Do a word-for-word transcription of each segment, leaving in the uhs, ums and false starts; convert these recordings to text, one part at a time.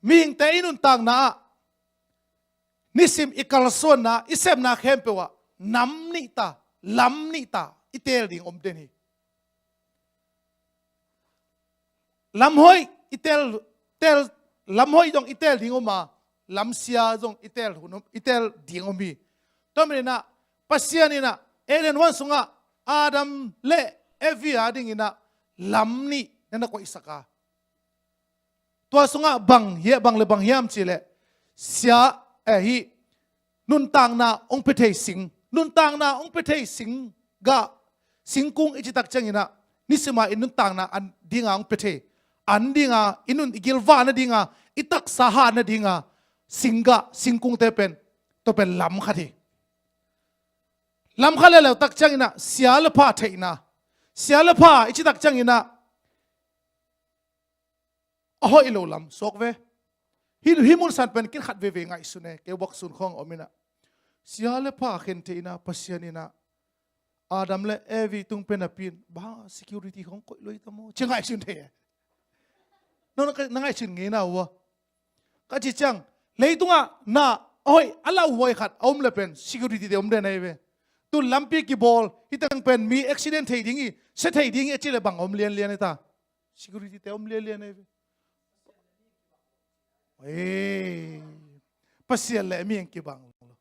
mihingte i nuntakna ah nisim i kalsuanna, i sepna khempeuh ah nam nih ta, lam nih ta i teel ding om den hi. Lam hoih i teel, teel, lam hoih zong i teel ding om a, lam sia zong i teel hun om, i teel ding om hi. Tua manin ah Pasian in ah Eden huan sungah Adam le Evi a dingin ah lam nih na na koihsak a, tua sungah bang hiam, bang le bang hiam cih leh sia, eh, hih nuntakna hong pia thei sing, nuntakna hong pia thei sing gah, singkung i cih tak ciangin ah nisim a i nuntakna an ding a hong pia thei, an ding a, i nun i gilvah nading a, i taksa hah nading a sing gah, singkungte pen, tua pen lam khat hi. Lam khat le lo tak ciangin ah sia le pha theihna, sia le pha i cih tak ciangin ah a hoih lo lam suak ve. Hih, hih mun san pen ken khat veivei ngaihsun e, kei buak sun khawng om in ah, sia le pha khen theihna Pasian in ah Adam le Evi tung pen a pia in, bang security khawng koih lo hi ta maw, ci ngaihsun thei e. No, na, na ngaihsun ngei na uh a, ka cih ciang, leitungah na a hoih a lauhuai khat a om le pen security te om den ahi ve. Tun lampi kibawl, hih teng pen mi accident thei ding hi, sia thei ding hi a cih le bang om lianlian hi ta. Security te om lianlian ahi ve. Ei, Pasian le mihing kibang lo.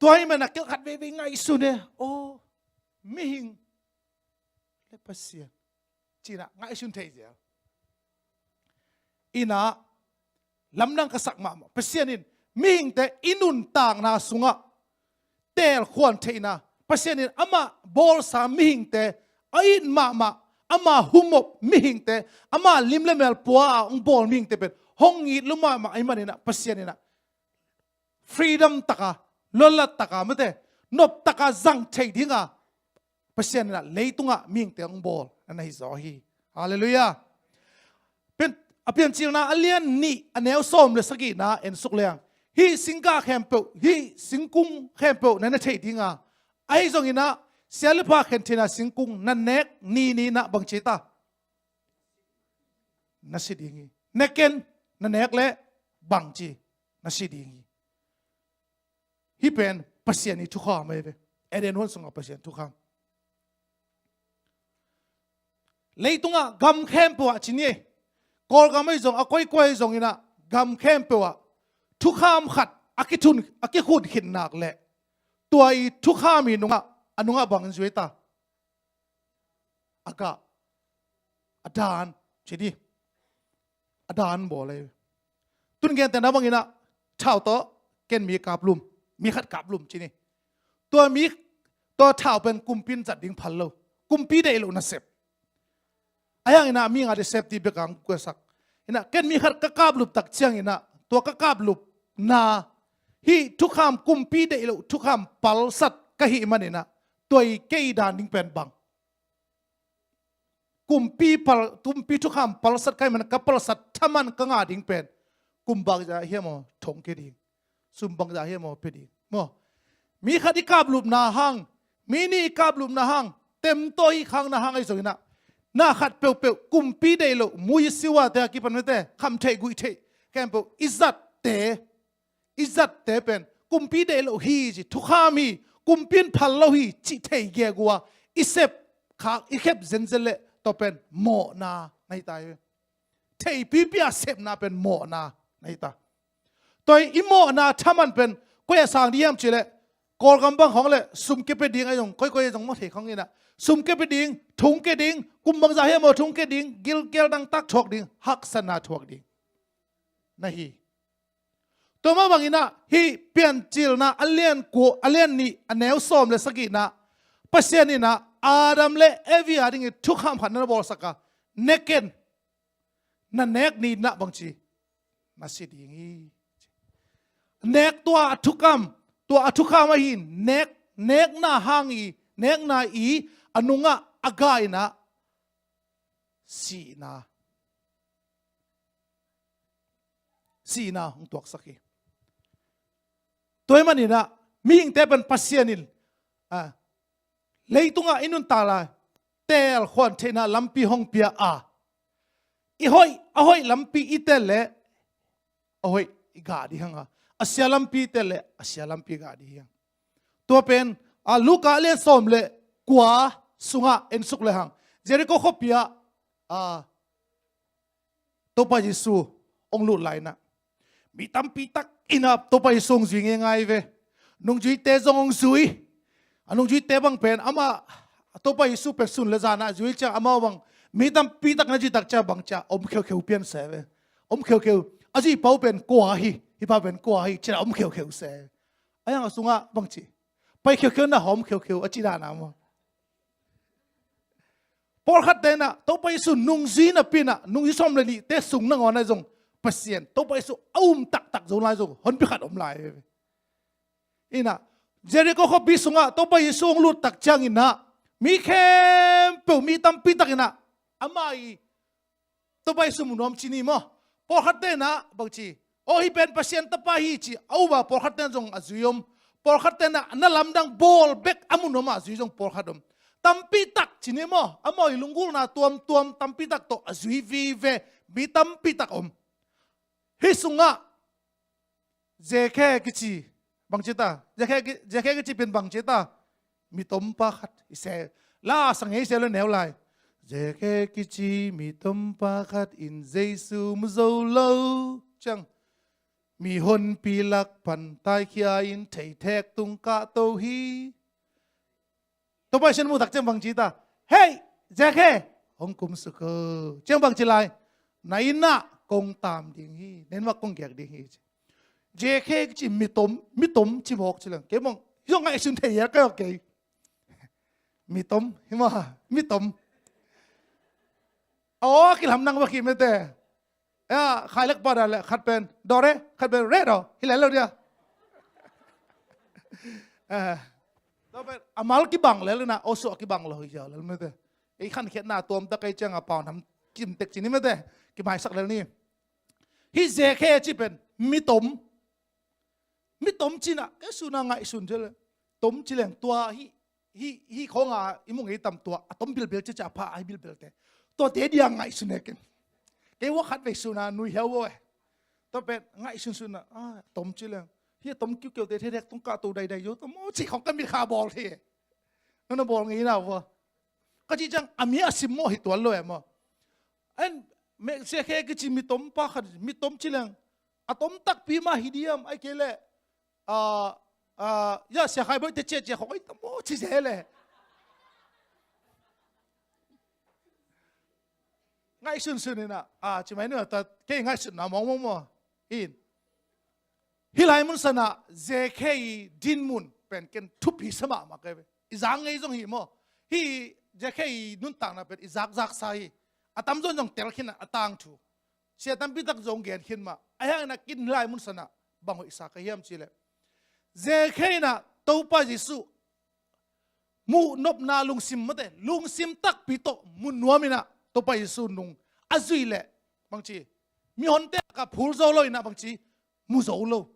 Tua ahih manin ah ken khat veivei ngaihsun e. Aw, mihing le Pasian, ci-in ah ngaihsun thei zel. In ah lamdang ka sak mahmah. Pasian in mihingte i nuntakna sungah teelkhuan theihna, Pasian in amah bawlsa mihingte, a it mahmah, ama humop mihingte, ama lim le mel pua a hong bawl mihingte pen hong it lua mahmah ahih manin ah Pasian in ah freedom taka, luatlat taka, mate, nop taka zang thei ding a Pasian in ah leitungah mihingte hong bawl na na hi zaw hi. Halleluiah. Pian, a Piancilna a lian nih a neu sawm le sagihna en suk leng, hih singgah khempeuh, hih singkung khempeuh na ne thei ding a, ahi zongin ah sia le pha khen theihna singkung na nek ni ni in ah bang ci ta? Na si ding hi. Ne ken, na nek leh bang ci? Na si ding hi. Hih pen Pasian ii thukham ahi ve. Eden huan sungah Pasian thukham. Leitungah gam khempeuh ah ci ni, Kawlgam ahi zong, a koikoi ahi zongin ah gam khempeuh ah thukham khat a kithun, a kikhun khit nak leh tua ii thukham ii nungah, a nungah bang in zuai ta? A gah, a dan, ci ni. A dan bawl ahi. Tun gentehna bangin ah thau tawh ken mi kaplum, mi khat kaplum ci ni. Tua mi, tua thau pen kumpi in zat ding phal lo, kumpi deih loh nasep. Ahi hangin ah mi ngah ding safety bek a hong kuasak. In ah ken mi khat ka kaplup tak ciangin ah tua ka kaplupna, hih thukham, kumpi deih loh thukham palsat ka hih manin ah tua ii kei dan ding pen bang? Kumpi pal, kumpi thukham palsat ka hih manin ka palsat thaman ka ngah ding pen kum bangzah hiam aw thong kei ding, sum bangzah hiam aw pia ding maw? Mi khat i kaplupna hang, mi nih i kaplupna hang, temtaw i khakna hang ahi zongin ah, na khat peuhpeuh kumpi deih loh, mui siwate a kipan mite, khamtheih guihtheih khempeuh i zatte, i zatte pen kumpi deih loh hi ci, thukham hi, kumpi in phal lo hi cih thei gegu a i sep khak, i khep zenzen leh tua pen mawhna na hi ta hi. Theipipi a sepna pen mawhna na hi ta. Tua ii i mawhna thaman pen koi ah sang ding hiam cih leh, Kawlgam bang khawng leh sum kipia ding ahi zong, koikoi ahi zong maw thei khawng in ah, sum kipia ding, thong kei ding, kum bangzah hiam aw thong kei ding, gilkial dangtak thuak ding, haksatna thuak ding na hi. Tua mah bangin ah hih Piancilna a lian kua, a lian nih a neu sawm le sagihna, Pasian in ah Adam le Evi a dingin thukham khat na na bawlsak a, ne ken, na nek ni in ah bang ci? Na si ding hi. Nek, tua a thukham, tua a thukham ahi, nek, nekna hang ii, nekna ii a nungah a gah in ah sihna, sihna hong tuaksak hi. Tua ahih manin ah mihingte pen Pasian in, a, leitungah i nuntak lai teelkhuan theihna lampi hong pia a, i hoih, a hoih lampi i tel leh a hoih i gah dih hang a, a sia lampite le a sia lampi gah dih hang. Tua pen a Luka lian sawm le kua sungah en suk le hang, Jericho khuapi ah a Topa Jesu hong lut lai inah, mi tampi tak inah Topa Jesu hong zui ngeingai ve. Nungzuite zong hong zui. A nungzuite bang pen amah, Topa Jesu pen sun le zan ah zui ciang amau bang, mi tampi tak na zui tak ciang bang ciang om kheukheu pian se ve. Om kheukheu. A zui pau pen kua hi, hi pau pen kua hi, ciang om kheukheu se. A yang a sungah bang ci, pai kheukheu na hawm kheukheu a ci dan a maw. Pawlkhatte inah Topa Jesu nungzui napi inah nungzui sawm le nihte sung nangawn ah zong Pasian Topa Jesu a um taktak zo lai zong honpi khat om lai. Inah Jericho khuapi sungah Topa Jesu hong lut tak ciang inah mi khempeuh, mi tampi tak inah amah i Topa Jesu mu nuam ci ni maw. Pawlkhatte inah bang ci, aw hi pen Pasian Tapa hi ci a um a, pawlkhatte inah zong a zui om. Pawlkhatte inah na lamdang bawl bek a mu nuam a zui zong pawlkhat om. Tampi tak ci ni maw, amau i lunggulhna tuamtuam tampi tak tawh a zui vive mi tampi tak om. Hih sungah Zekhe kici bang ci ta, Zekhe ki-, Zekhe kici pen bang ci ta, mi tompa khat i se. La a sang ngei se lo neu lai. Zekhe kici mi tompa khat in Jesu mu zo lo ciang, mi honpi lak pan taikhia in theithek tung kahto hi. Topa Jesu in mu tak ciang bang ci ta, hei, Zekhe, hong kum suk o. Ciang bang ci lai, na inn ah kong tam ding hi, na inn ah kong giak ding hi ci. Zekhe kici mi tom, mi tom ci mawk ci leng kei mong hi zong ngaihsun thei a ka kei. Mi tom hi maw, mi tom. Aw, kilam nang va khit mete. Ea, khai lek pa dan le khat pen dore, khat pen re do, hi lel lo dia. Eh, tua pen a mal kibang lel inah, aw suah kibang lo hi zia lel mete. Ei khankhiatna tuam tak ei ciang a pau nam kim tek ci ni mete. Kimaisak lel ni. Hih Zekhe ci pen mi tom. Mi tom ci inah kei suna ngaihsun thei le. Tom ci leng tua hih, hih, hih khawng a i mu ngei tam tua a tom bilbel ci ci a pha a hi bilbelte. Tuate dia ngaihsun e ken. Kei ua khat vei suna nui hiau ua e. Tua pen ngaihsun suna a tom ci leng, hih a tom kiukiaute theithek tung kahto daidai zo tam aw ci khawng ka mit kha bawl thei e. Nana bawl ngei na ua. Ka ci ciang a mi a sim maw hi tuan lo e maw. En, me Zekhe kici mi tompa khat, mi tom ci leng a tom takpi mah hi diam, ai kei leh a, a, ya Sia Khai Boih te ciacia khawng ai tam aw ci ze le. Ngaihsun sun inah a ci mai nua ta, kei ngaihsutna mawngmawng maw. In hih lai mun sanah Zekhe i dinmun pen ken thupi sa mahmah kei ve. I zak ngei zong hi maw. Hih Zekhe i nuntakna pen i zakzak sa hi. A tamzaw in zong tel khin a, a tangthu. Sia tampi tak zong gen khin mah. A hiang inah kin hih lai mun sanah bang hoih sa ka hiam ci leh, Zekhe inah Topa Jesu muh nopna lungsim mate, lungsim takpi tawh mu nuam inah Topa Jesu nung a zui leh bang ci, mihonte ka phul zo lo inah bang ci, mu zo lo.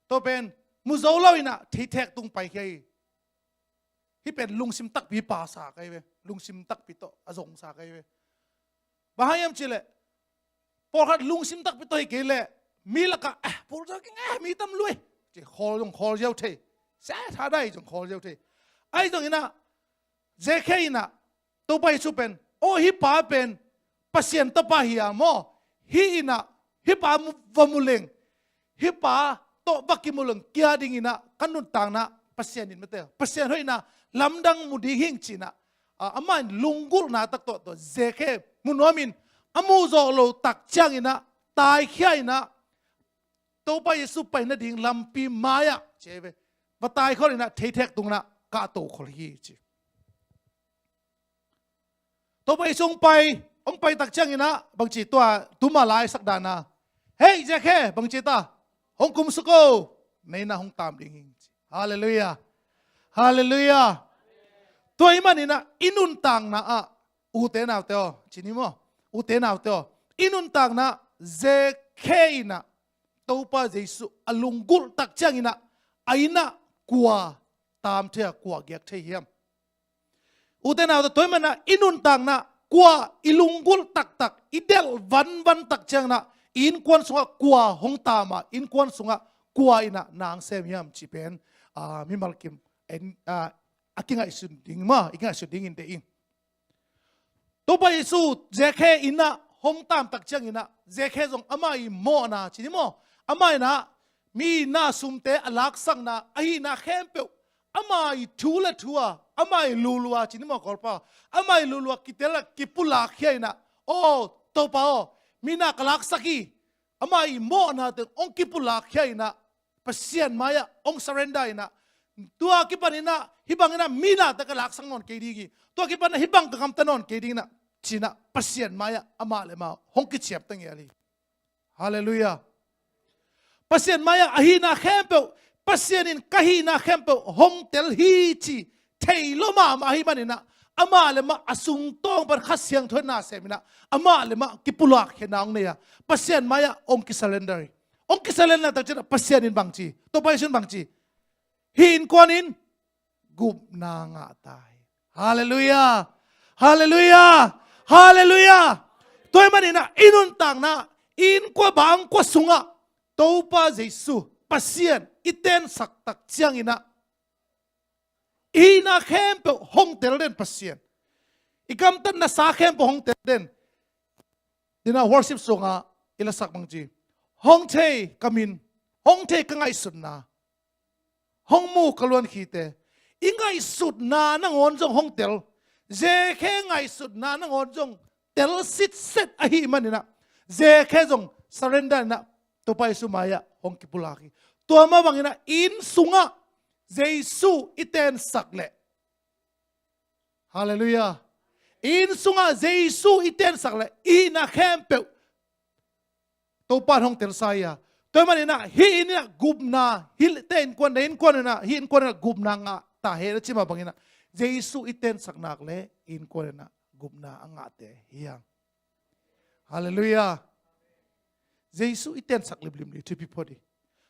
Tua pen mu zo lo inah theithek tung paikhia hi. Hih pen lungsim takpi pa sa ka hi ve. Lungsim takpi tawh a zong sa ka hi ve. Bang hang hiam ci leh, pawlkhat lungsim takpi tawh hi kei leh mi lakah eh, pawlkhat king eh, mi tam lui ci khawl zong khawl ziau thei. Sia tha dai zong khawl ziau thei. Ai zong inah Zekhe inah Topa Jesu pen, aw hih pa pen Pasian Tapa hi a maw. Hih inah hih pa mu, va mu leng, hih pa tawh va kimu leng kia ding inah ka nuntakna Pasian in mate, Pasian hoihna lamdang mu ding hing ci inah, a, amah in lunggulhna tak tawh tua Zekhe mu nuam in a mu zawh lo tak ciang inah taikhia inah Topa Jesu pai nading lampi mai-ah ci ve, va taikhol inah theithek tung inah kahto khol hi ci. Topa Jesu hong pai, hong pai tak ciang inah bang ci tua tuma lai sak dan a, hei Zekhe bang ci ta, hong kum suk o, na inn ah hong tam ding hing ci. Halleluiah. Halleluiah. Tua ahih man inah i nuntakna ah ute naute aw ci ni maw, ute naute aw, i nuntakna ah Zekhe inah Topa Jesu a lunggulh tak ciang inah a inn ah kua tam thei a, kua giak thei hiam? Ute naute, tua ahih man inah i nuntakna ah kua i lunggulh taktak, i delh vanvan tak ciang inah innkuan sungah kua hong tam a, innkuan sungah kua in ah na hong sem hiam cih pen, ah, mimal kim en, ah, a kingaihsun ding maw, i kingaihsun dingin deih ing. Topa Jesu Zakhe in ah hong tam tak ciangin ah, Zakhe zong amah i mawhna ci ni maw, amah in ah mi na sumte a laksakna, ahihna khempeuh, amah i thu le thu a, amah i lulua ci ni maw, Kawlpa, amah i lulua kitel a kipulak khia in ah, aw Topa aw, mi na ka laksak hi, amah i mawhna teng hong kipulak khia in ah, Pasian mai-ah hong surrender in ah, tua kipan in ah hih bang in ah mi nate ka laksak nawn kei ding hi, tua kipan in ah hih bang ka gamta nawn kei ding in ah, ci-in ah Pasian mai-ah amah le amah hong kiciamteh ngel hi. Halleluiah. Pasian mai-ah ahihna khempeuh, Pasian in ka hihna khempeuh hong tel hi ci thei lo mahmah ahih manin ah, amah le amah a sungtawng pan Kha Siangtho in na sem in ah, amah le amah kipulak khe na hong nei a, Pasian mai-ah hong kisurrender hi. Hong kisurrender tak ciangin ah Pasian in bang ci, Topa Jesu in bang ci, hih innkuan in gupna ngah ta hi. Halleluiah. Halleluiah. Halleluiah. Tua ahih manin ah i nuntakna, i innkuan bangkua sungah Topa Jesu Pasian i tensak tak ciangin ah, i hihna khempeuh hong tel den Pasian. I gamtatna sa khempeuh hong tel den. Tua in ah worship song ah i lasak bang ci, hong thei ka min, hong thei ka ngaihsutna, hong mu ka luankhite. I ngaihsutna nangawn zong hong tel. Zakhe ngaihsutna nangawn zong tel sitset ahih manin ah, Zakhe zong surrender in ah Topa Jesu mai-ah hong kipulak hi. Tua mah bangin ah inn sungah Jesu i tensak leh, halleluiah, inn sungah Jesu i tensak leh i hihna khempeuh Topa in hong telsa hi a. Tua ahih manin ah hih inn in ah gupna, hihte innkuan, na innkuan in ah, hih innkuan in ah gupna ngah ta hen a ci mah bangin ah, Jesu i tensak nak leh i innkuan in ah gupna a ngahte hi hang. Halleluiah. Jesu i tensak limlim ding thupi phot hi.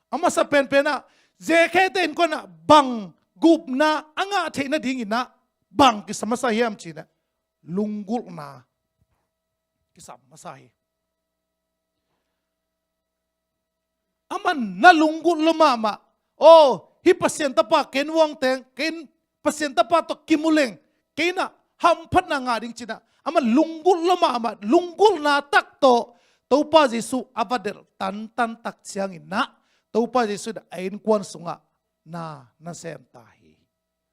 A masa penpen ah Zakhete innkuan ah bang gupna a ngah theih nadingin ah bang kisam masa hiam cih leh, lunggulhna kisam masa hi. Aman na lunggulh lua mahmah. Aw, hih Pasian tapa ken uang teng, ken Pasian tapa tawh kimu leng, kei in ah hamphatna ngah ding ci-in ah, aman lunggulh lua mahmah, lunggulhna tak tawh Topa Jesu a va delh tantan tak ciangin ah, Topa Jesu in a innkuan sungah na na sem ta hi.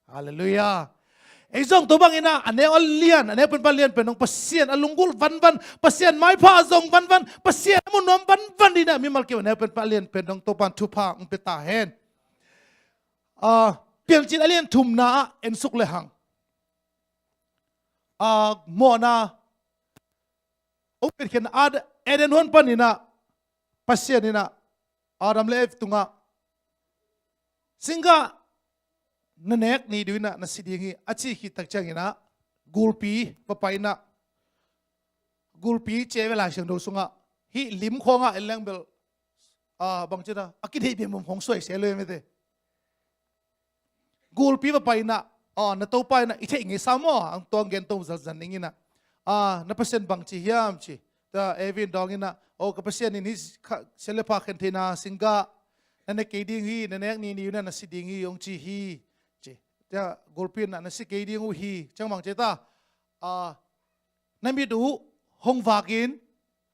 Halleluiah. Ei zong tua bangin ah a neu a lian, a neu penpa lian pen dong Pasian a lunggulh vanvan, Pasian maipha a zong vanvan, Pasian a mu nuam vanvan dingin ah mimal kim a neu penpa lian pen dong Topa'n thupha hong pia ta hen. Ah, Piancil a lian thumna ah en suk lehang, ah, mawhna hong piankhiatna, Ad-, Eden huan panin ah Pasian in ah Adam le Eve tungah, singgah na nek ni ding uh in ah na si ding hi, a cih khit tak ciangin ah gulpi va pai in ah, gulpi ci ve Lai Siangtho sungah, hih lim khawngah en leng bel, ah, bangci in ah a kitheih bia mum khawng suai se lo hi mete. Gulpi va pai in ah, ah, na Topa in ah i theih ngei sa maw, ang tuang gen tawh zalzal ning in ah, ah, na Pasian bangci hiam ci. Tua Eve in dawng in ah, aw, ka Pasian in hih kha, sia le pha khen theihna singgah na ne kei ding hi, na nek ni ni uh in ah na si ding hi hong ci hi, ci. Tua gulpi in ah na si kei ding uh hi, ciang bang ci ta, ah, na mit uh hong vak in,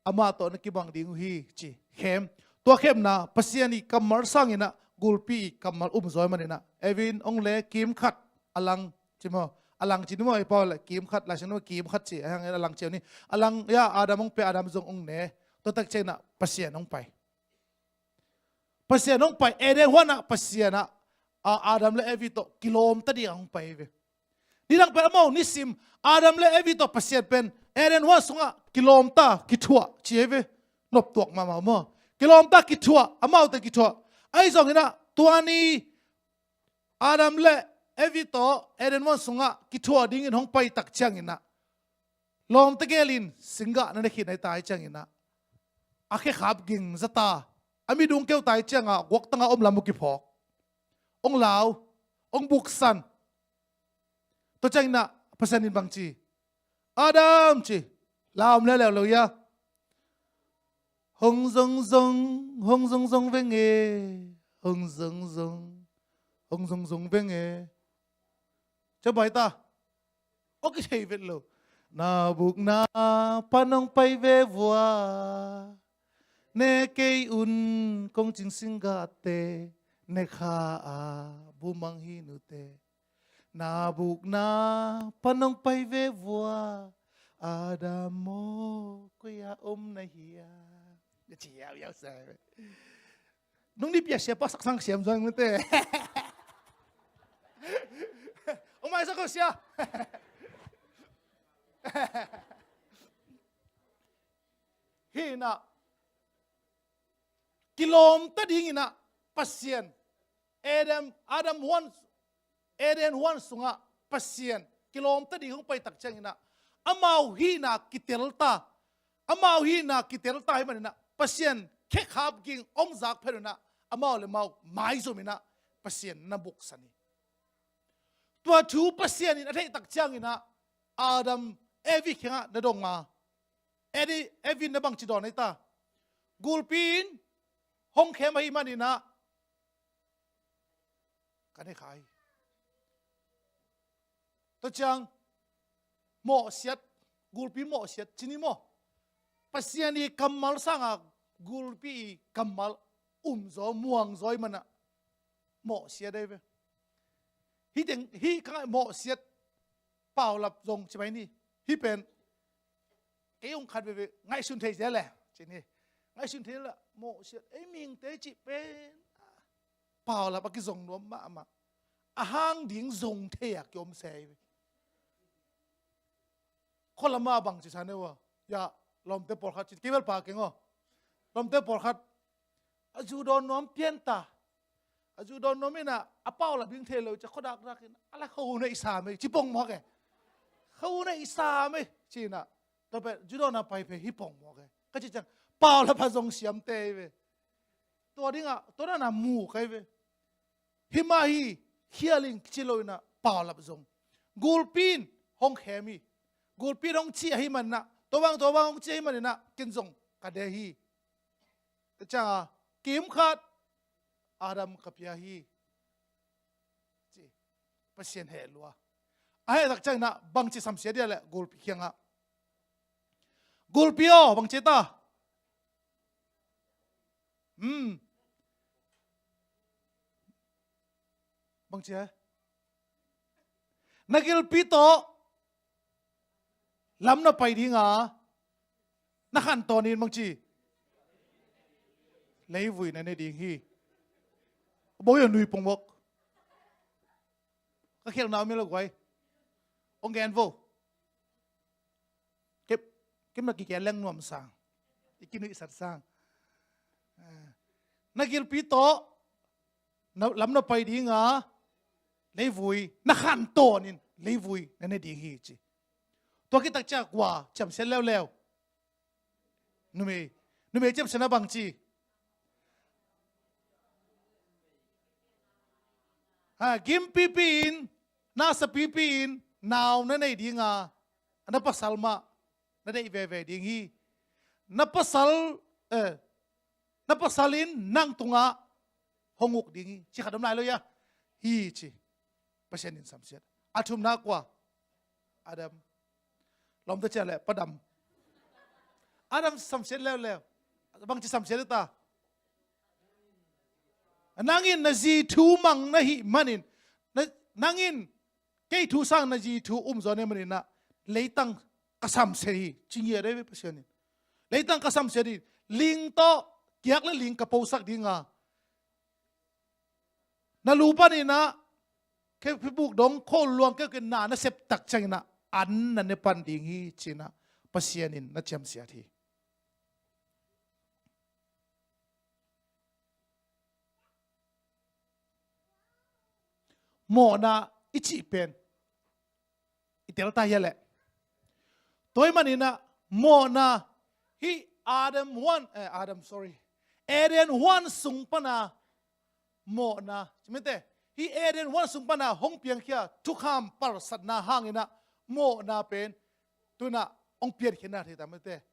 amah tawh na kibang ding uh hi ci. Khem. Tua khemna, Pasian i kammal sangin ah gulpi i kammal um zaw ahih manin ah, Eve in hong le kim khat, a lang ci maw, a lang ci ni maw, i pau le kim khat, Lai Siangtho kim khat ci, a hang a lang ci ni. A lang, ya, Adam hong pia, Adam zong hong ne. Tua tak ciangin ah Pasian hong pai. Pasian hong pai, Eden huan ah Pasian ah, a, Adam le Eve tawh kilawm ta ding a hong pai ve. Nidang pen amau nisim Adam le Eve tawh Pasian pen Eden huan sungah kilawm ta, kithuah ci ve. Noptuak mahmah maw. Kilawm ta, kithuah, amaute kithuah. Ahi zongin ah tua ni Adam le Eve tawh Eden huan sungah kithuah dingin hong pai tak ciangin ah, lawmte gel in singgah na ne khit nai ta hi ciangin ah, a khekhap ging za ta, a midung keu ta hi ciangah guaktangah om lam uh kiphawk. Hong lau, hong buksan. Tua ciangin ah Pasian in bang ci, Adam ci, lau om leuleu lo hia? Hong zong zong, hong zong zong veng e. Hong zong zong, hong zong zong veng e. Ciah bai ta. Ok, i thei vet lo. Na buk na pan hong pai ve vua. Ne kei un kong cing sing gate. Ne kha a bu mang hi nute. Na buk na pan hong pai ve vua. Adam maw, koi a om na hia. Na ci yau yau sa. Nung ni pia sia pa sak sang siam zong mute. Om ai sa ko sia. Hi na. Kilawm ta ding ina Pasian. Adam, Adam huan, Eden huan sungah Pasian kilawm ta ding hong pai tak ciang ina amau hihna kitel ta. Amau hihna kitel ta hi man ina Pasian khekhap ging hong zak phen ina amau le mau maizom ina Pasian na buksan hi. Tua thu Pasian in a theih tak ciang ina Adam, Evi kiangah na dong a. Edi, Evi na bangci dawn ei ta. Gulpi in hong khem ahi man ina ka ne kha hi. Tua ciang mawhsiat, gulpi mawhsiat ci ni maw? Pasian i kammal sanga gulpi i kammal umzaw muangzaw i mana mawhsiat ei ve. Hi teng hi ka ngaih mawhsiat paulap zong ci bai ni. Hi pen kei ung khat veve ngaihsun thei zel le ci ni. Ngaihsun thei le mawhsiat ei mingte cih pen paulap a kizong nuam mahmah. A hang ding zong thei a kiom se ei ve. Khualama bang ci sa ne ua. Ya, lawmte pawlkhat ci kei vel pa keng aw. Lawmte pawlkhat a zu dawn nuam pian ta. A zu dawn nuam ina a paulap ding thei lo ci a khuadakdak ina a la kho na i sam ei ci pong mawk e. Kho na i sam ei ci ina. Tua pen zu dawn a pai phe hi pong mawk e. Ka ci ciang paulap a zong siam te ei ve. Tua dinga tua dana mu kai ve. Hi mah hi khial in kici lo ina paulap zong. Gulpi in hong khem hi. Gulpi in hong cih ahi man ina tua bang tua bang hong cih ahi man ina ken zong ka de hi. Tua cianga kim khat Adam ka pia hi. Ci Pasian heh lua. A heh tak ciang ina bangci samsia dia le gulpi kiangah. Gulpi aw bangci ta. Hmm. Bangci eh. Na gilpi tawh lam na pai dinga na khantawn in bangci leivui na ne ding hi. Bo yo nui pong bok. Ka khial nau mi lo guai. Ong gen vo. Kep, kep na kikia leng nuam sang. I kinuihsat sang. Na gilpi tawh na lam na pai dinga leivui na khantawn in leivui na ne ding hi ci. Tua kitak cia kua ciamsiat leuleu. Numei, numei ciamsiatna bangci. Ha, gimpipi in, nasapipi in nau na nei dinga na pasal mah na deih veve ding hi. Na pasal, eh, na pasal in nang tungah hong uk ding hi. Ci khat om lai lo ia hi ci. Pasian in samsiat. A thumna kua? Adam. Lawmta cia le padam. Adam samsiat leuleu. Bangci samsiat ta. Nangin na zi thu mang na hih manin, nangin kei thu sang na zi thu umzaw ne maninah leitang ka samsiat hi. Cingia dei ve Pasian in. Leitang ka samsiat hi. Ling tawh kiak le ling ka posak dinga na lu paninah khe phibuk dong kho luang keuke na na septak cianginah an na ne pan ding hi cinah Pasian in na ciamsiat hi. Mawhna i cih pen i telta hia leh? Tua hi maninah mawhna hih Adam huan, eh, Adam, sorry, Eden huan sung pana mawhna cimite hih Eden huan sung pana hong piangkhia thukham palsatna hanginah mawhna pen tunah hong piankhia na thei ta mite.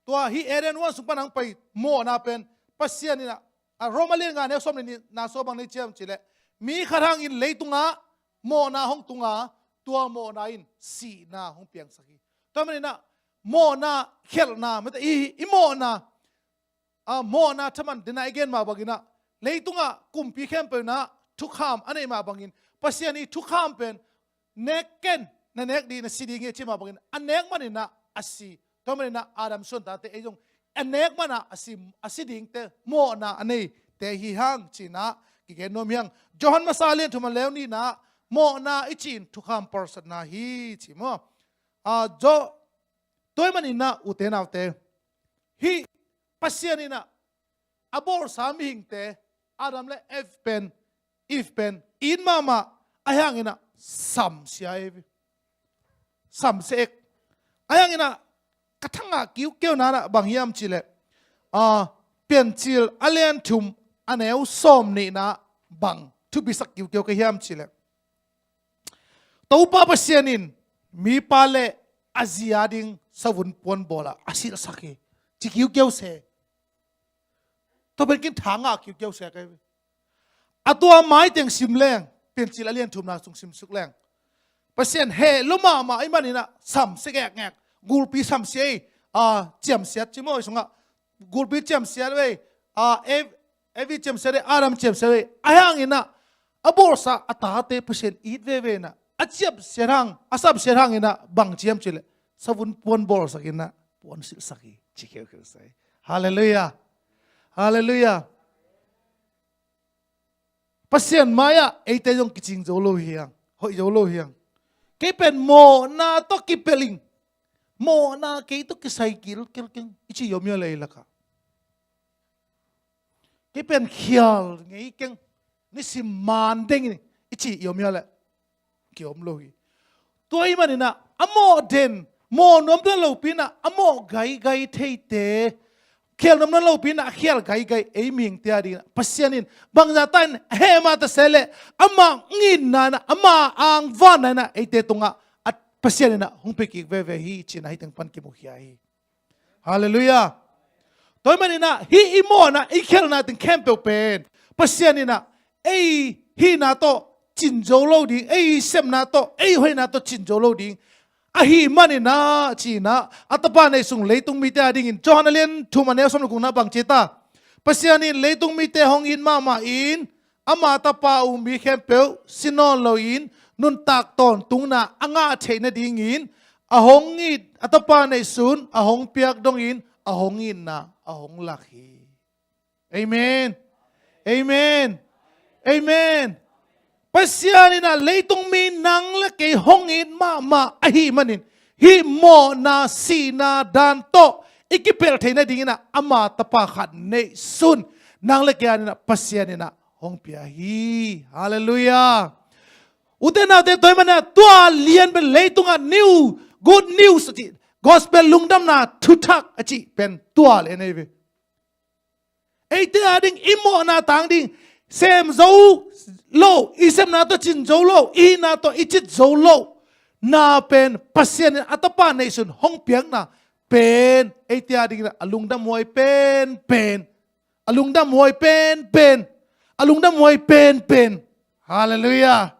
Tua hih Eden huan sung pan hong pai mawhna pen Pasian in ah, a Roma lian nga neu sawm le nihna sung bang na ci hiam cih leh, mi khat hangin leitungah mawhna hong tunga, tua mawhna in sihna hong piangsak hi. Tua manin ah mawhna khialhna, mate, i, i mawhna, a, mawhna thaman dena i gen mah bangin ah, leitungah kumpi khempeuh in ah thukham a neih mah bangin, Pasian i thukham pen, "Nek ken, na nek ding, na si ding hi," a ci mah bangin a nek manin ah a si. Tua manin ah Adam suantate ei zong a nek man ah a si, a si dingte, mawhna a neite hi hang ci-in ah kigen nuam hi hang. Johan masa lian thum a neu nihna, mawhna i cih in thukham polsatna hi ci maw. A, Jo, tua ahih manin ah ute naute, hih Pasian in ah a bawlsa mihingte, Adam le Eve pen, Eve pen it mahmah, ahih hangin ah samsia ei ve. Samsia ek. Ahih hangin ah ka thangah kiukiauna in ah bang hiam cih leh, a, Piancil a lian thum a neu sawm nihna bang thupisak kiukiau ka hiam cih leh, Topa Pasian in mipa le a zi a ding savun puan bawl a, a silhsak hi, ci kiukiau se. Tua pen kin thangah kiukiau se ka hi ve. A tua mai teng sim leng, Piancil a lian thumna sung simsuk leng, Pasian heh lua mahmah ahih manin ah samsia ngekngek, gulpi samsia ei, a, ciamsiat ci maw, ei sungah gulpi ciamsiat ei, a, Ev-, Evi ciamsiat ei, Adam ciamsiat ei. Ahih hangin ah a bawlsa a tate Pasian it veve in ah, a ciamsiat hang, a samsiat hangin ah bang ci hiam cih leh, savun puan bawlsak in ah puan silhsak hi, ci kiukiau se. Halleluiah. Halleluiah. Pasian mai-ah eite zong kicing zo lo hi hang, hoih zo lo hi hang. Kei pen mawhna tawh kipelh ing, mawhna kei tawh kisai kilkel keng, i cih i om hia leh ei lakah. Kei pen khial ngei keng, nisim man deng ing, i cih i om hia leh kiom lo hi. Tua ahih manin ah a mawh den, mawh nuam tuan lopi in ah a mawh gaigai theite, khial nuam tuan lopi in ah a khial gaigai ei mihingte a dingin ah Pasian in bangzah ta in heh mah ta se leh, ama ngitna in ah, ama angvanna in ah eite tungah a, Pasian in ah hong pia kik veve hi ci-in ah hih teng pan kimukhia hi. Halleluiah. Tua ahih manin ah hih i mawhna, i khialhna teng khempeuh pen Pasian in ah ei hihna tawh cin zo lo ding, ei sepna tawh, ei hoihna tawh cin zo lo ding ahih manin ah ci-in ah a Tapa neih sung leitung mite a dingin Johan a lian thum a neu sawm le gukna bang ci ta? Pasian in leitung mite hong it mahmah in, ama Tapa a um mi khempeuh si nawn loin nuntak tawntungna a ngah theih nadingin a hong it a Tapa neihsun a hong piak dongin a hong itna a hong lak hi. Amen. Amen. Amen. Pasian in ah leitung mi nang le kei hong it mahmah ahih manin, hih mawhna sihna dan tawh i kipelh theih nadingin ah ama Tapa khat neihsun nang le kei a dingin ah Pasian in ah hong pia hi. Halleluiah. Ute naute, tua ahih manin ah tua lian pen leitungah new, good news a cih, gospel lungdamna thuthak a cih pen tua lian ahi ve. Eite a ding i mawhna tang ding, sem zo lo, i sepna tawh cin zo lo, i hihna tawh i cit zo lo na pen Pasian in a Tapa neihsun hong piakna pen eite a dingin a lungdam huai penpen, a lungdam huai penpen, a lungdam huai penpen. Halleluiah.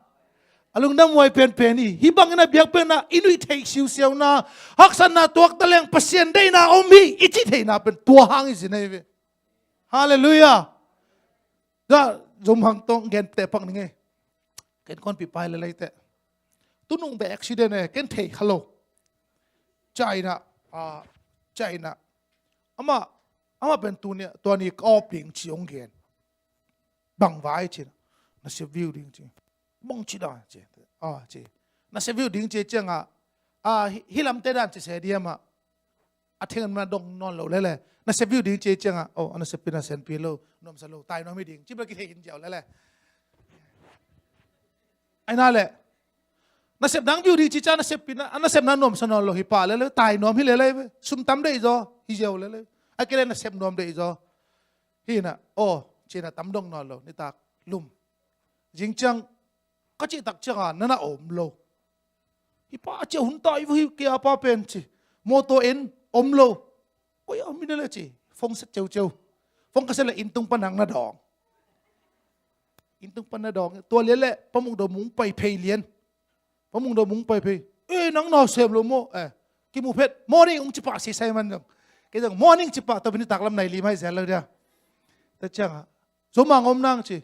A lungdam huai penpen hi. Hih bangin a biakpiakna i nuih theih siusiauna, haksatna tuakta leng Pasian deihna om hi i cih theihna pen tua hang hi sin ahi ve. Halleluiah. Dah zom hang tawh gen teh pak ning ei. Ken khuanpi pai lel ei teh. Tunung beh accident eh, ken thei kha lo. China, ah, China. Amah, amah pen tuni, tua ni ka awp ding ci hong gen. Bang vai ci na. Nasep view ding ci. Bang ci da ci. Ah, ci. Nasep view ding ci ciangah, ah, hi, hih lamte dan ci se diam ah. A theng na dong nawn lo lele. Nasep view ding ci ciangah, oh, a nasep pi na senpi lo, nuamsa lo, tai nuam hi ding. Ci bel kithei hin ziau lele. Aina le. Nasep dang view ding ci ciang nasep pi na, a nasep na nuamsa nawn lo hi pah lele, tai nuam hi lele. Sum tam deih zaw, hi ziau lele. A kei le nasep nuam deih zaw. Hi na, oh, ci na tam dong nawn lo, nitak lum. Zing ciang, ka cih tak ciangah, na na om lo. Hi pa a cia hun ta i vu hi kei a pa pen ci. Mawtaw en om lo. Koi a om in a le ci. Phone set ceuceu. Phone ka set le inn tung pan hang na dawng. Inn tung pan na dawng. Tua lian le Pa Mung Do Mung pai phei lian. Pa Mung Do Mung pai phei. Eh, nang na sem lo maw? Eh, kimu phet. Morning ung ci pah si Simon zong. Kei zong morning ci pah, tua pen nitak lam nai li mai zel lo dia. Tua ciangah Zo Mang om nang ci.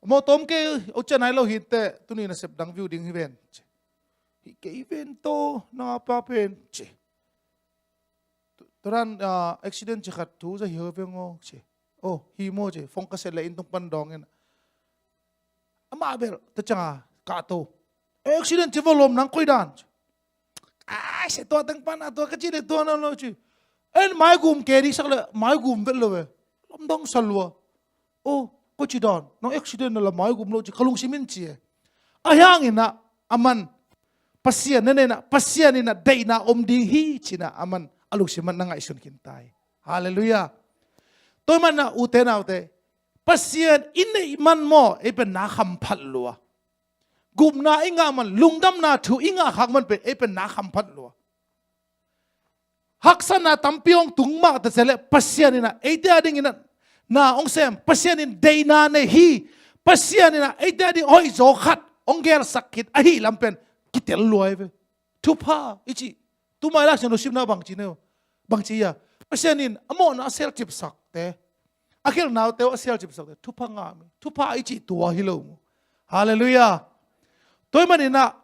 Mawtaw om kei, o cia nai lo hi teh, tuni nasep dang view ding hi ven ci. Hi kei ven tawh, nang a pa pen ci. Turan, ah, accident ci khat thu za hi ho veng aw ci. Oh, hi maw ci. Phone ka set le inn tung pan dawng in. Amah bel, ta cianga, kah to. Accident ci va lawm nang koi dan ci. Ai, se tua teng pan a tua ka ci le tua na lo ci. En maigum ke diksak le, maigum vet lo ve. Lamdang sa lua. Oh, ko ci dan, nang accident na la maigum lo ci, ka lungsim in ci e. A hiang in ah, aman, Pasian na nei in ah, Pasian in ah deihna om ding hi ci in ah, aman, a lungsim man na ngaihsun khin ta hi. Halleluiah. Tua man ah, ute naute, Pasian i neih man maw, ei pen na khamphat lua. Gupna i ngah man, lungdamna thu i ngah khak man pen, ei pen na khamphat lua. Haksatna tampi hong tung mah ta ciang le Pasian in ah eite a ding in ah na hong sem, Pasian in deihna nei hi. Pasian in ah eite a ding hoih zaw khat hong gelsak khit ahih lam pen kitel lua hi ve. Thupha i cih. Tumai lak sin lo simna bangci neu. Bangci a. Pasian in a mawhna a selcipsakte, a khelhnaute uh a selcipsakte thupha ngah mi. Thupha i cih tua hi lo mu. Halleluiah. Tua ahih man in ah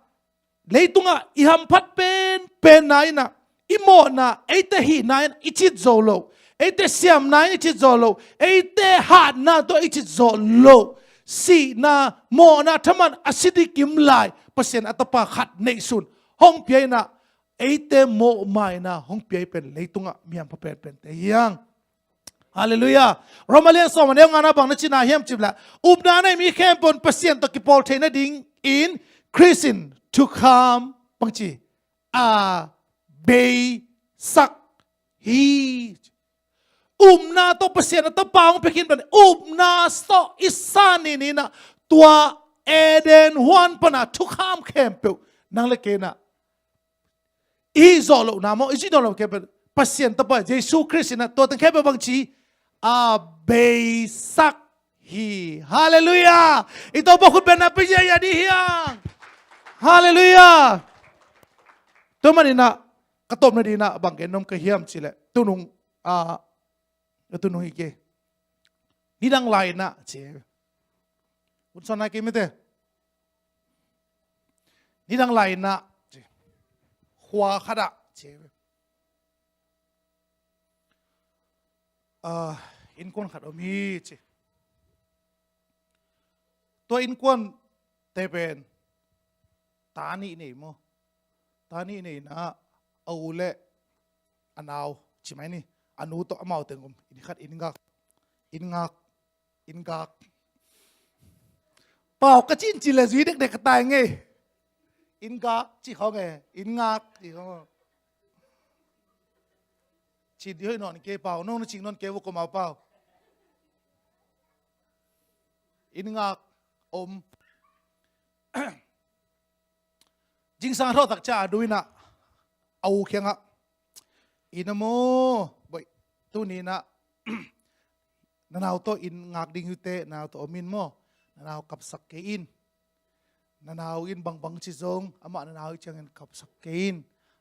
leitungah i hamphat penpenna in ah, i mawhna, eite hihna in i cit zo lo, eite siamna in i cit zo lo, eite hatna tawh i cit zo lo, sihna, mawhna thaman a si dikim lai, Pasian a tapa khat neihsun hong pia in ah, eite mawhmaina hong pia i pen leitungah mi hampha penpente hi hang. Halleluiah. Roma lian sawm a neu ngana bang na cina hiam cih leh, upna nei mi khempeuh in Pasian tawh kipawl theih nadingin Khrist in thukham bangci a beisak hi. Upna tawh Pasian a tapa hong pia khin pen upna tawh i san in in ah tua Eden huan pan a thukham khempeuh nang le kei in ah i hih zawh lohna maw, i cih zawh loh khempeuh Pasian tapa Jesu Khrist in ah tua teng khempeuh bangci a beisak hi. Halleluiah. I Topa khut bengna pia ziahziah dih hi hang. Halleluiah. Tua man in ah ka tawpna ding in ah bang gen nuam ka hiam cih leh, tunung, ah, tunung hi kei. Nidang lai in ah ci. Hun sawn nai kei mite. Nidang lai in ah ci. Khua khat ah ci. Ah, innkuan khat om hi ci. Tua innkuante pen ta nih nei maw. Ta nih nei in ah, a u le a nau ci mai ni. A nu tawh amau teng om. Inn khat, inn ngak. Inn ngak. Inn gak. Pau ka cin ci le zui dekdek ka tai ngei. Inn gak ci khong e. Inn ngak ci khong. Ci di hoih nawn kei Pau. Nong na cing nawn kei vo ko mau Pau. Inn ngak om. Zingsang a thawh tak ciang a nu in ah a u kiangah, "Inn ah maw, boih, tuni in ah na nau tawh inn ngak ding hi uh teh, na nau tawh om in maw, na nau kapsak kei in. Na nau in bangbang ci zong amah na nau hi ciangin kapsak kei in.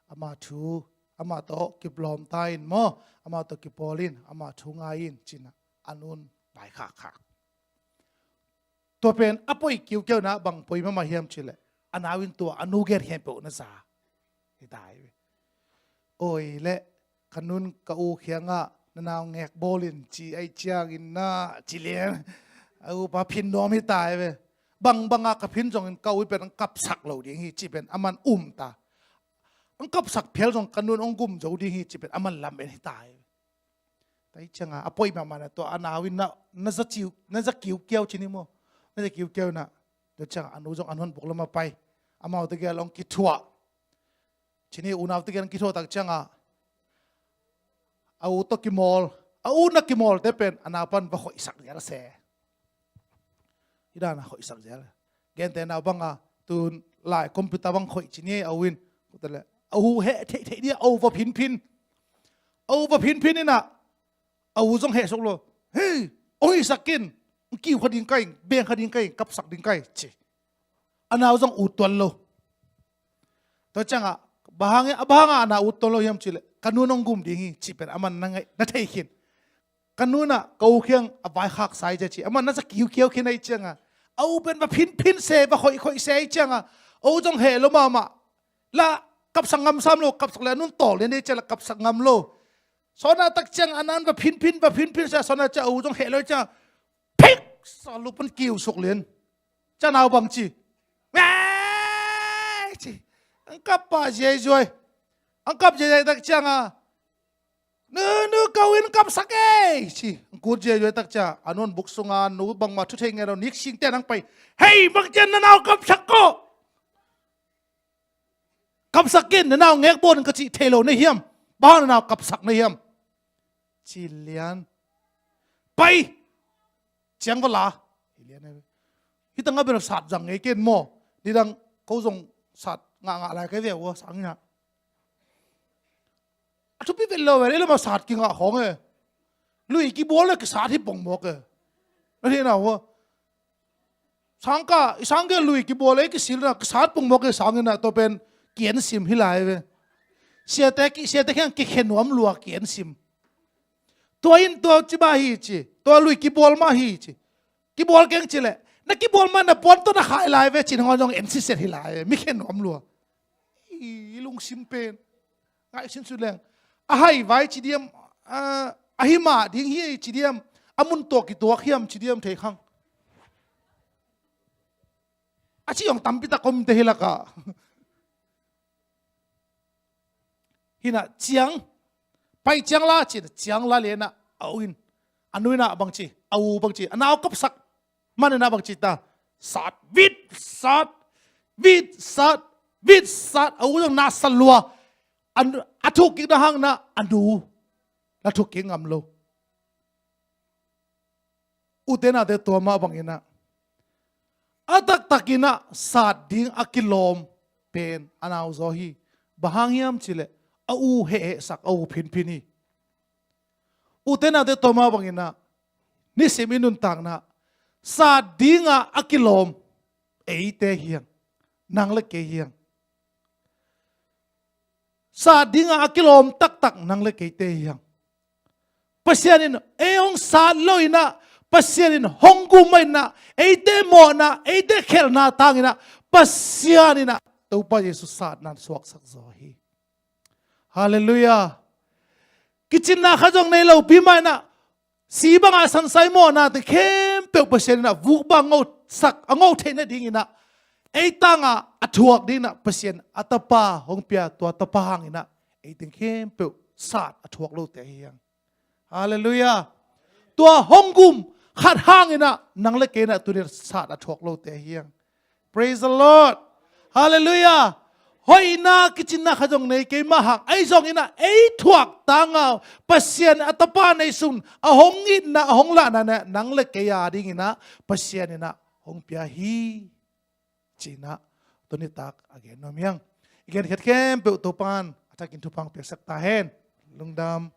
Ama thu, amah tawh kiplawm ta in maw, amah tawh kipawl in, ama thu ngai in," ci in ah a nu'n vaikhakkhak. Tua pen a poi kiukiau in ah bang poi mahmah hiam cih leh, a nau in tua a nu gen khempeuh na za hi ta hi ve. Oi le, ka nu'n ka u kiangah na nau ngek bawl in ci ahih ciangin na ci lian. A upa phin nuam hi ta hi ve. Bangbang a ka phin zongin ka u in pen hong kapsak lo ding hi cih pen aman um ta. Hong kapsak phial zong ka nu'n hong gum zo ding hi cih pen aman lamen hi ta hi ve. Tua hi ciangah a poi mahmah in ah tua a nau in ah na za kiu, na za kiukiau ci ni maw. Na za kiukiau in ah. Tua ciangah a nu zong a nu hong buk lam ah pai. Amaute gel hong kithuah. Ci ni, unaute gel hong kithuah tak ciangah a u tawh kimawl. A u na kimawlte pen a nau pan va khoihsak zial se. Hi dan a khoihsak zial. Gente nau bang a, tun lai computer bang khoih ci ni a u in. Kute le, a u heh theihtheih ding a u va phinphin. A u va phinphin inah a u zong hehsuk lo. Hei, ong hisak in, ong kiu kha ding ka hi, beng kha ding ka hi, kapsak ding ka hi, ci. A nau zong ut tuan lo. Tua ciangah, bang hangin, a bang hangah a nau ut tuan lo hiam cih leh, ka nu in ong gum ding hi, ci pen aman na ngaih, na thei khin. Ka nu inah ka u kiang a vaikhak sa hi cia ci. Aman na sa kiukiau khin ahih ciangah, a u pen va phinphin se, va khoihkhoih se ahih ciangah, a u zong heh lo mahmah. La kapsak ngam sam lo, kapsak le a nu in tawl lian ding cia la kapsak ngam lo. Sawnah tak ciang a nau in va phinphin, va phinphin se, sawnah ciang a u zong heh lo ciang, phik sa, lup pan kiusuk lian. Cia nau bang ci. Wee! Ci. Ang kap pah ziaizuai. Ang kap ziaizuai tak ciangah, "Nu, nu, ka u in kapsak ei," ci. Ang kut ziaizuai tak ciang a nu in buk sungah, nu bangmah thu thei ngei lo, nik singte nang pai. "Hei, bang ciang na nau kapsak ko? Kapsak in, na nau ngekbawl in ka cih thei lo na hiam? Bang hang na nau kapsak na hiam?" Ci lian. "Pai! Ciang va la." Hi lian hi. Hih tangah bel sat zang ngei ken maw? Nidang ko zong sat ngahngah lai ka hi ve ua, sang inah. A thupi vet lo ve, ei lamah sat kingah khawng e. Lui kibawl le kisat hi pongmawk e. Na theihna ua. Sangkah, i sangkah lui kibawl ei kisil na, kisat pongmawk e, sang inah, tua pen kiensim hi lai ve. Siate ki, siate kiang kikhe nuam lua kiensim. Tua in tua ci mah hi ci, tua lui kibawl mah hi ci. Kibawl keng ci leh, na kibawl mah na puan tawh na khai lai ve, ci nangawn zong en siset hi lai ve, mi khe nuam lua. I lungsim pen ngaihsun su leng. A hai vai ci diam, a, a hi mah ding hi ci diam, a mun tawh kituak hiam ci diam thei khang. A ci zong tampi tak om te hi lakah. Hinah ciang, pai ciang la, ci, ciang la lianah, a u in, a nu inah bang ci, a u bang ci, a nau kapsak man inah bang ci ta, sat, vit, sat, vit, sat, vit, sat, a u zong na sa lua, a, a thuk kik na hang na, a nu, na thuk kik ngam lo. Ute naute, tua mah bang inah, a taktak inah sat ding a kilawm pen a nau zaw hi. Bang hang hiam cih leh a u hehhehsak, a u phinphin hi. Ute naute, tua mah bang inah nisim i nuntakna sat dingah a kilawm eite hi hang, nang le kei hi hang. Sat dingah a kilawm taktak nang le keite hi hang. Pasian in ei hong sat lo inah, Pasian in hong gum mah inah, eite mawhna, eite khelhna tang inah, Pasian inah Topa Jesu satna suaksak zaw hi. Halleluiah. Kicinna khat zong nei lopi mah inah, si bangah sansai mawhna teng khempeuh Pasian inah vuk bang ngosak, a ngo theih nading inah, ei tangah a thuak ding inah Pasian a Tapa hong pia, tua Tapa hang inah ei teng khempeuh sat a thuak lote hi hang. Halleluiah. Tua hong gum khat hang inah nang le kei inah tuni sat a thuak lote hi hang. Praise the Lord. Halleluiah. Hoihna kicinna khat zong nei kei mah hang, ahi zong inah ei thuak tangah Pasian a Tapa neisun a hong itna, a hong lahna nang le kei a ding inah Pasian inah hong pia hi. Ci inah tuni tak a gen nuam hi hang. I gen khiat khempeuh Topa'n a thakin thupha piaksak ta hen. Lungdam.